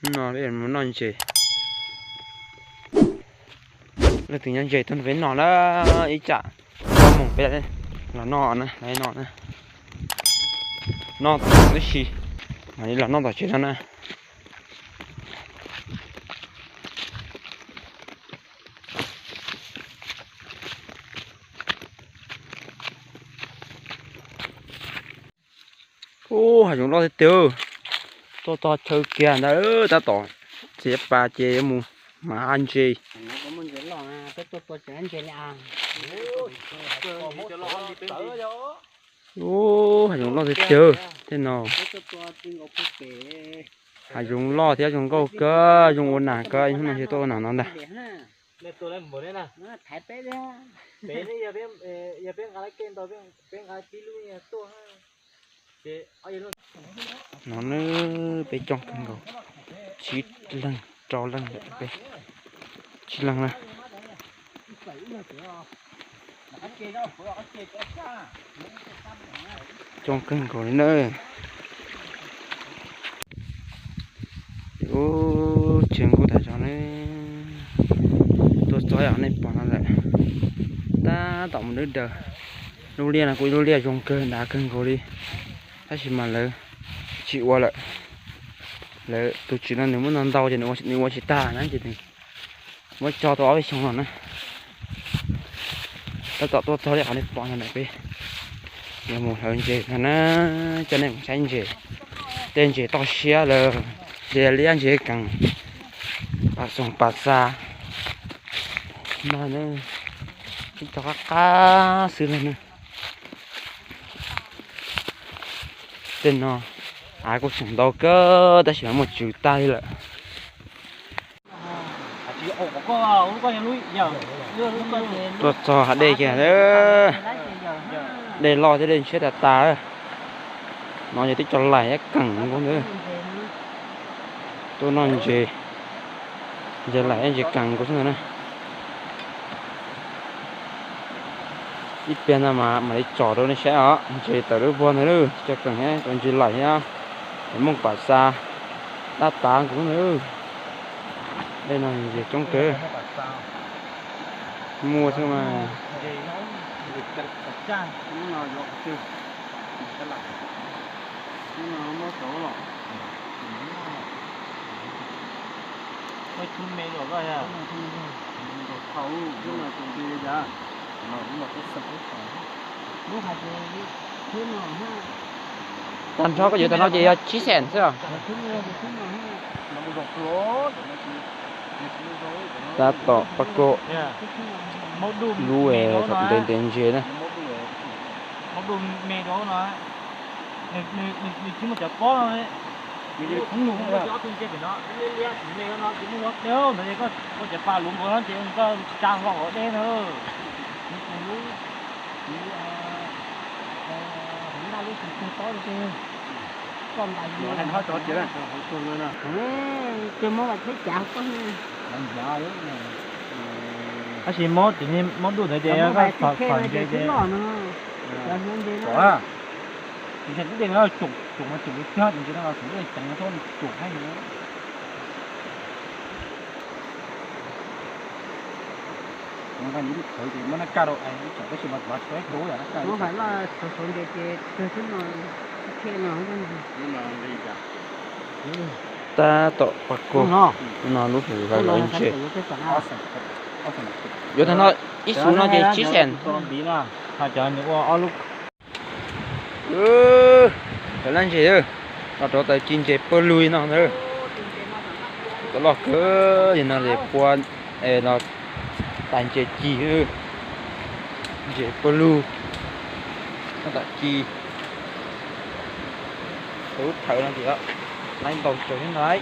No peb mus noj ntses. Leej twg nyob ntses tuaj nrog peb noj na, ib tsam txog moos peb los noj na, los noj na. Noj tib si, mam li los noj tom tsev no na. Ub, hav zoov loj tiag tiag. Tuaj txog chaw kiag ntawd tab tom txiav pas ces yuav mus hmav ntses. Ub, hav zoov loj tiag tiag tej no. Hav zoov loj thiab zoo nkauj kawg, zoo ua nas kawg, hnub no ces tuaj ua nas no ntag. No ne, peb coob kawg nkaus, tsib leeg rau leej lawm peb, tsib leeg na. Coob kawg nkaus li na. Ub, tsev nkuj tas zog ne. Tuaj txog yam nej pom no lawm, tab tom mus dawb daws. Lub liaj no kuj ib lub liaj zoo kawg, dav kawg nkaus li, tab sis mas lawv tsis ua lawm. Lawv tus tswv no nws muab ntau ntau ces nws ua tsis tag na ces nws muab tso tau ob peb xyoo no na. Tab tom tuaj txog li qhov nej pom no na, peb yuav mus hlawv ntses no na, coj nej mus saib ntses. Tej ntses toj siab lawm, ntses liab ntses kees, pas xoom pas xa no, ib co qab qab xwb lawm na. Tej no av kuj tseem ntau kawg tab sis mas muaj tswv tag li lawm. Tuaj txog hav dej kiag, dej loj thiab dej ntshiab tas tas. No yog tib co laim thiab kees nkaus ntawd. Tuaj noj ntses, ntses laim thiab ntses kees nkaus xwb ntag na. Ib pliag no mas mam li tsom rau nej saib os, ntses tawm lub vuag ntawd, tib co kees thiab ntses laim thiab, es mooj pam xa, tab tav nkaus ntawd. Dej no ntses coob kawg. Muaj xwb mas. Tag nrho koj yuav tag no ces yog tsib xees xwb os. Tab tom pab koj lub thaum ntev ntev ntses na. Tab sis mob tim mob duj ntawd ces koj txhom ntses ces tsis yog tib dej no, tsoom mas tsoom li tiag, ntses no tsoom dej ceev, tsoom haib. Tab tom pab koj no lub hauv lawv ntses. Yuav tag no ib xus no ces tsib xees. Cov lab ntses, los rau taws ci ntses pawg lug no ntag. Cov loj kawg li no ces pua los tas ntses ci, ntses pawg lug, tas ci. Lub thawv no ces laib ntau tsawg thiab ntag.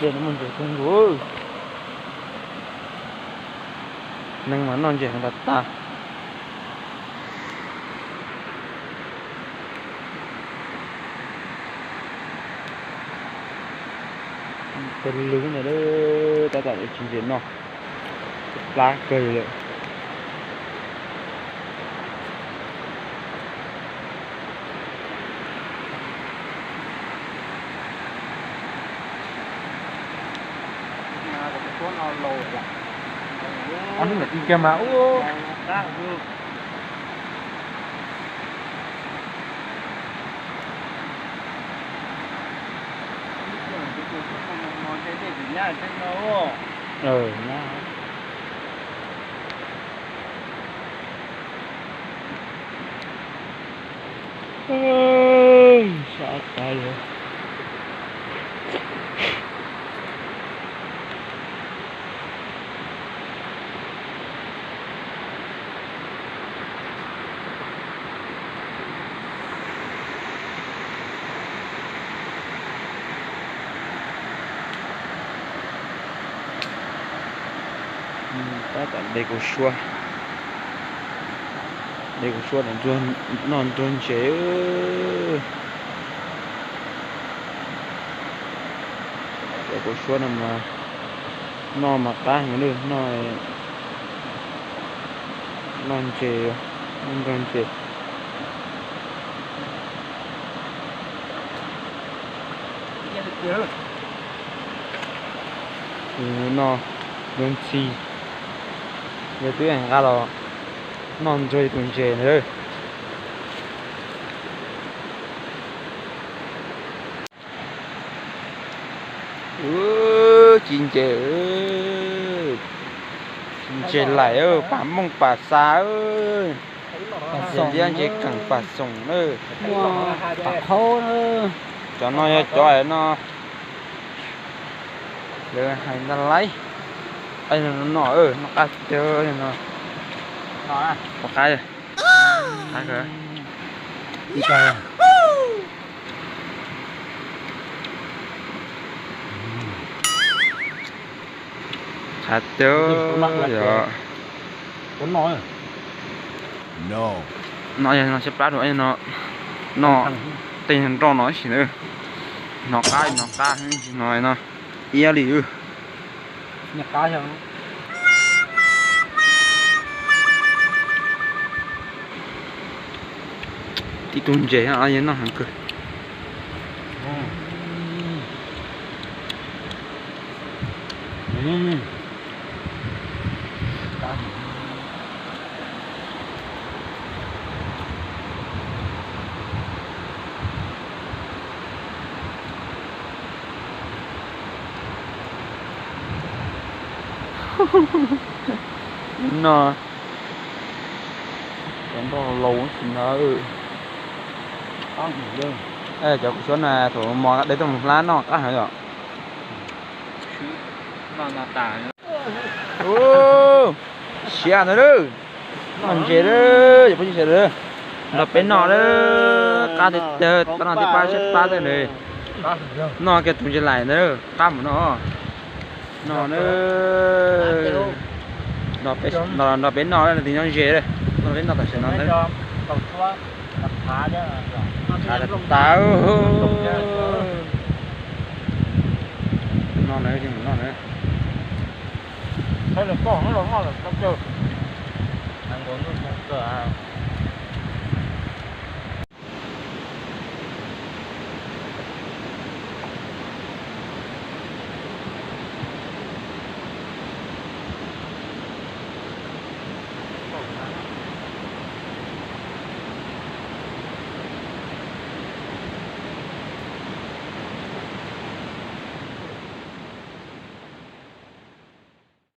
Dej no muaj ntses kawg nkaus. Neeg mas noj ntses heev tas tas. Txog lub ntawd, tab tom tsis ntses noj, plab kawg li lawm. Ob hnub ntawd ti kiag mas ub. Sab tas li. Tab tom de kuv suab, de kuv suab noj ntsuag ntses. Cov kuv suab no mas noj mas qab heev li, noj, noj ntses, noj ntsuag ntses. Noj ntsuag ntxhi, yog twb nqa los noj ntsuag tus ntses na. Ci ntses, ci ntses laim, pas mooj pas xav, ntses liab ntses keem pas xoom na. Cov no yog cov no, lawv hais ntag lauj. Noj, noj qab tiag no. Pom qab, qab kawg. Qab tiag yog. No yog no siab plab rau no, no tej nroj no ib sim na. No qab, no qab no, iab li. Tib tug ntses noj heev kawg. No cov nroj laus tsis ntag. Cov kuv suab na thaum mos de tuaj mus hlab noj qab heev yom. Siav ntawd, noj ntses lawm, yog phooj ywg sawv daws, nrog peb noj lawm, qab tiag tiag, pab noj tib pab siab pab tiag li. Noj kiag tus ntses laim ntawd, qab mus no. No na, nrog peb noj, leej twg nyob ze, nrog peb noj tam sim no ntag. Qab tas tas. No na, no na.